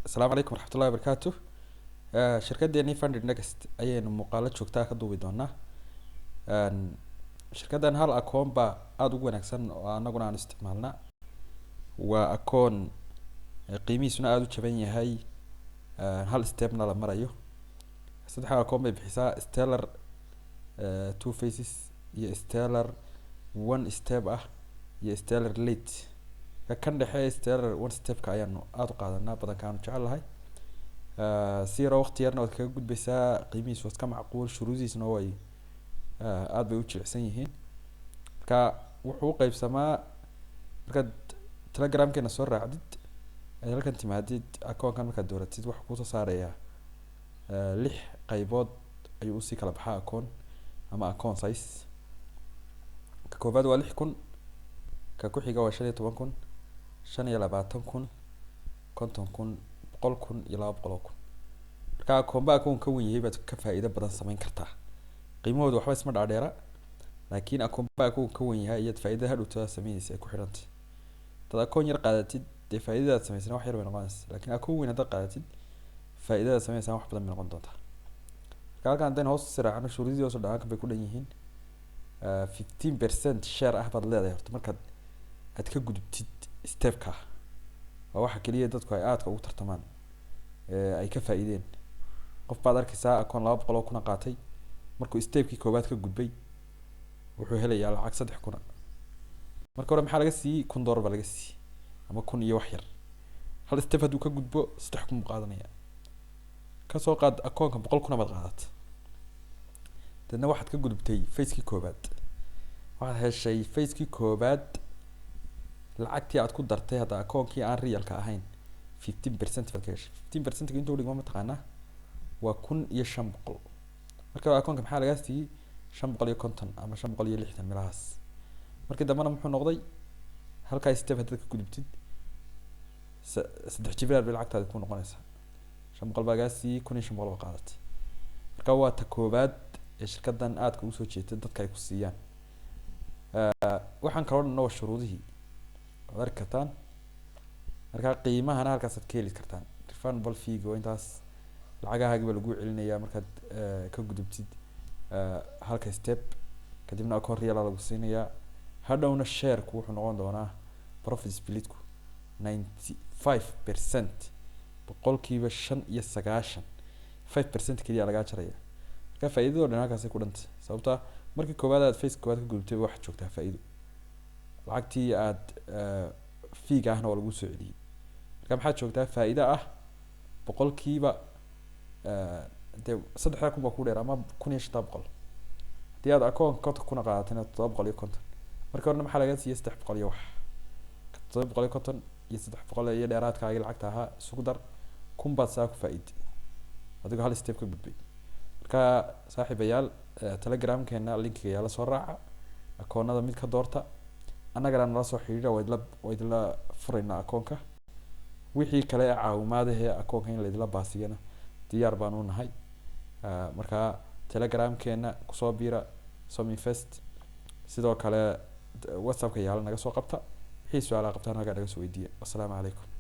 Asalaamu calaykum waraxmatullahi wabarakaatu. Shirkaddeeni Funded Next ayaynu muuqaalo joogtaa ka duubi doonaa. Shirkaddan hal akoon baa aada ugu wanaagsan oo anaguna aan isticmaalna. Waa akoon qiimihiisuna aada u jaban yahay, hal stepna la marayo. Saddexa akoon bay bixisaa: Stellar two phases iyo Stellar one step ah iyo Stellar Lite. Ka kan dhexe, Stellar one stepka, ayaanu aada u qaadanaa, badanka aanu jecel lahay. Si yaroo waqti yarna waad kaga gudbaysaa, qiimihiisu waa iska macquul, shuruudihiisuna way aada bay u jilicsan yihiin. Marka wuxuu u qeybsamaa, markaad Telegramkeena soo raacdid, aad halkan timaadid, akoonkan markaad dooratid, wuxuu kusoo saarayaa lix qaybood ayuu usii kala baxaa akoon ama account size. Ka koowaad waa 6,000, ka ku xiga waa 15,000, 25,000, 50,000, 100,000 iyo 200,000. Marka akoonba akoon ka wen yahay baad ka faa'iido badan samayn kartaa. Qiimahooda waxba isma dhaadheera, laakiin akoonba akoon ka wen yahay iyaad faa'iidada hadhowta sameynaysa ay ku xidhantay. Hadaad akoon yar qaadatid, dee faa'iidadaad samaysana wax yar bay noqonaysa, laakiin akoon weyn haddaad qaadatid, faa'iidadaad samaysana wax badan bay noqon doontaa. Marka halkan haddaynu hoos usii raacno, shuruudihii hoos u dhacan bay ku dhan yihiin. 15% share ah baad leedahay horta markaad aad ka gudubtid stepka. Waa waxa keliya dadku ay aadka ugu tartamaan ee ay ka faa'iideen. Qof baad arkaysaa akoon 200,000 qaatay, markuu stepkii koowaad ka gudbay wuxuu helayaa lacag 3,000. Marka hore maxaa laga siiyey? $1,000 baa laga siiyey ama 1,000 iyo wax yar. Hal step hadduu ka gudbo, 3,000 buu qaadanaya. Kasoo qaad akoonka 100,000 baad qaadatay, deedna waxaad ka gudubtay phasekii koowaad, waxaad heshay phasekii koowaad lacagtii aad ku dartay hadda akoonkii aan realka ahayn 15% baad ka heshay. 15% intuu dhigmo mataqaanaa? Waa 1,500. Marka akoonka maxaa lagaa siiyey? 550 ama 560 meelahaas. Markii dambena muxuu noqday? Halkaa step haddaad ka gudubtid, saddex jibraar bay lacagtaadi ku noqonaysaa. 500 baa lagaa siiyey, 1,500 baa qaadatay. Marka waa ta koowaad ee shirkadan aadka usoo jeeta dadka ay ku siiyaan. Waxaan kaloo dhanna waa shuruudihii, waad arki kartaan. Marka qiimahana halkaasaad ka heli kartaan. Refundable fee oo intaas lacagahaagi baa lagu celinayaa markaad ka gudubtid halka step, kadibna akoon real lagu siinayaa. Hadhowna shareku wuxuu noqon doonaa, profit splitku, 95%, 95%, 5% keliya lagaa jaraya. Marka faa'iidado dhan halkaasay ku dhantay, sababta markii koowaad aad phase koowaad ka gudubtay waxaad joogtaa faa'iido, lacagtii aad feega ahna waa lagu soo celiyey. Marka maxaad joogtaa? Faa'iido ah boqolkiiba dee saddexdaa kun baa ku dheer ama 1,500. Haddii aad akoonka 50,000 qaadatayna, 750. Markii horena maxaa laga siiyey? 300 iyo wax. 750 iyo 300 iyo dheeraadkaagi lacagta ahaa isugu dar, 1,000 baad saa ku faa'iiday adigoo hal step ka gudbay. Marka saaxiibayaal, Telegramkeena linkiga yaala soo raaca, akoonada mid ka doorta, annagana nala soo xiriira, waa idinla furaynaa akoonka. Wixii kale ee caawimaadahee akoonka in laydinla baasiyana diyaar baan u nahay. Marka Telegramkeena kusoo biira, Sominvest. Sidoo kale WhatsAppka yaala naga soo qabta, wixii su-aalaha qabtaan halkaa naga soo weydiiya. Wasalaamu calaykum.